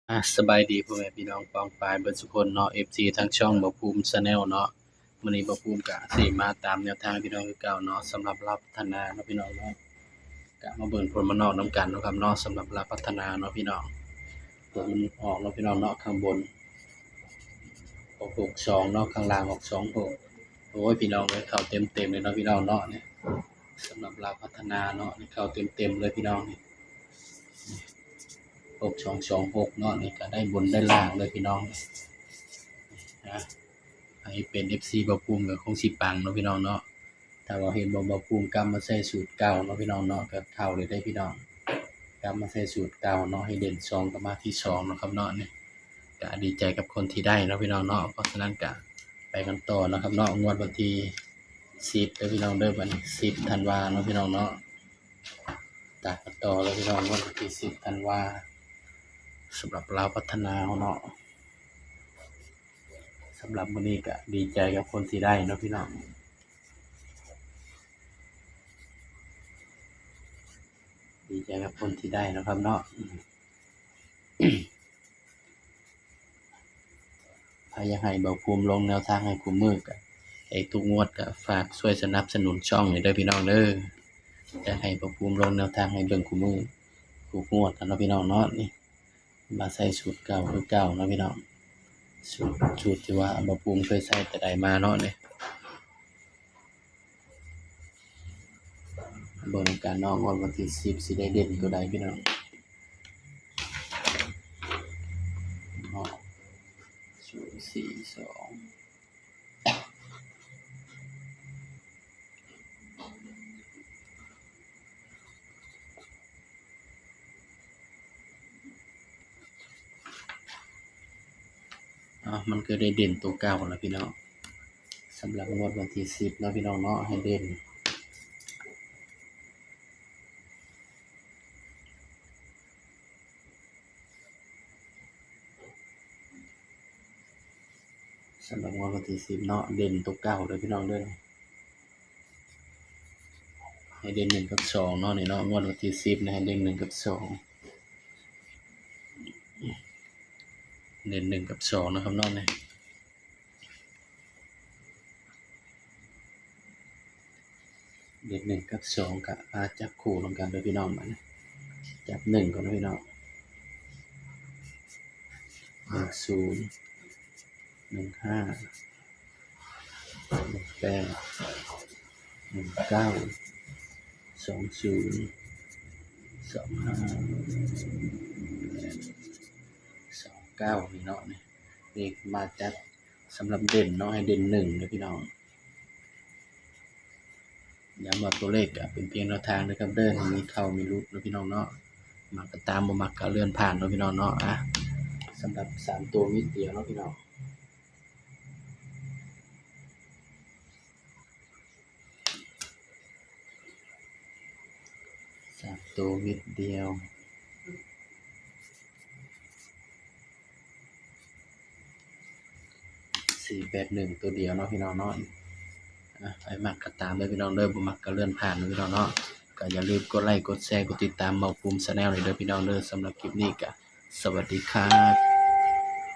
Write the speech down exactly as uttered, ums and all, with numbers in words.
อ่ะ สบายดีพ่อแม่พี่น้องปองปายเบิดสุคนเนาะ เอฟซี ทางช่องบ่าวภูมิ Channel เนาะ มื้อนี้บ่าวภูมิก็สิมาตามแนวทางพี่น้องคือเก่าเนาะ สำหรับลาวพัฒนาเนาะพี่น้องเนาะ ก็มาเบิ่งผลมานอกนำกันเนาะครับเนาะ สำหรับลาวพัฒนาเนาะพี่น้อง ผลมันออกเนาะพี่น้องเนาะ ข้างบน หกหกสอง เนาะ ข้างล่างออก สองหก โอ้ย พี่น้องเอ้ย เข้าเต็มๆเลยเนาะพี่น้องเนาะ เนี่ย สำหรับลาวพัฒนาเนาะ เนี่ย เข้าเต็มๆเลยพี่น้อง เนี่ย หกสองสองหก เนาะ นี่ก็ได้บนได้ล่างเลยพี่น้อง นะ ให้เป็น เอฟซี บ่าวภูมิก็คงสิปังเนาะพี่น้องเนาะ ถ้าว่าเห็นบ่าวภูมิกลับมาใส่สูตรเก่าเนาะพี่น้องเนาะ ก็เข้าเลยได้พี่น้อง กลับมาใส่สูตรเก่าเนาะ ให้เด่นสองก็มาที่สองเนาะครับเนาะ เนี่ย ก็ดีใจกับคนที่ได้เนาะพี่น้องเนาะ เพราะฉะนั้นก็ไปกันต่อนะครับเนาะ งวดวันที่สิบเด้อพี่น้องเด้อ วันที่สิบธันวาเนาะพี่น้องเนาะ ตามกันต่อเลยพี่น้อง งวดวันที่สิบธันวา สำหรับลาวพัฒนาเฮาเนาะ สำหรับมื้อนี้ก็ดีใจกับคนที่ได้เนาะพี่น้อง ดีใจกับคนที่ได้นะครับเนาะ อืม ถ้าอยากให้บ่าวภูมิลงแนวทางให้คู่มื้อก็ ไอ้ทุกงวดก็ฝากช่วยสนับสนุนช่องหน่อยเด้อพี่น้องเด้อ อยากให้บ่าวภูมิลงแนวทางให้เบิ่งคู่มื้อ ทุกงวดกันเนาะพี่น้องเนาะ นี่ มาใส่สูตรเก่าคือเก่าเนาะพี่น้อง สูตร สูตรที่ว่าบ่าวภูมิเคยใส่แต่ใดมาเนาะ เนี่ย เบิ่งกันเนาะ งวดวันที่สิบสิได้เด่นตัวใดพี่น้อง เนาะ ศูนย์สี่สอง อ่ะ มันก็ได้เด่นตัวเก่าแล้วพี่น้อง สำหรับงวดวันที่สิบเนาะพี่น้องเนาะ ให้เด่น สำหรับงวดวันที่สิบเนาะ เด่นตัวเก่าเลยพี่น้องเด้อ ให้เด่นหนึ่งกับสองเนาะ นี่เนาะ งวดวันที่สิบนะ ให้เด่นหนึ่งกับสอง เด่นหนึ่งกับสองนะครับเนาะ นี่ เด่นหนึ่งกับสองก็มาจับคู่นำกันเด้อพี่น้อง บัดนี้ จับหนึ่งก่อนนะพี่น้อง หนึ่งศูนย์ หนึ่งห้า หนึ่งแปด หนึ่งเก้า สองศูนย์ สองห้า สองเก้า นี่เนาะ นี่ เลขมาจับสำหรับเด่นเนาะ ให้เด่นหนึ่งเด้อพี่น้อง ย้ำว่าตัวเลขก็เป็นเพียงแนวทางนะครับเด้อ มีเข้ามีหลุดเนาะพี่น้องเนาะ มักก็ตาม บ่มักก็เลื่อนผ่านเนาะพี่น้องเนาะ อ่ะ สำหรับสามตัววิดเดียวเนาะพี่น้อง สามตัววิดเดียว สี่แปดหนึ่ง ตัวเดียวเนาะพี่น้องเนาะ อ่ะ ใครมักก็ตามเด้อพี่น้องเด้อ บ่มักก็เลื่อนผ่านเนาะพี่น้องเนาะ ก็อย่าลืมกดไลค์ กดแชร์ กดติดตามบ่าวภูมิ Channel เลยเด้อพี่น้องเด้อ สำหรับคลิปนี้ก็สวัสดีครับ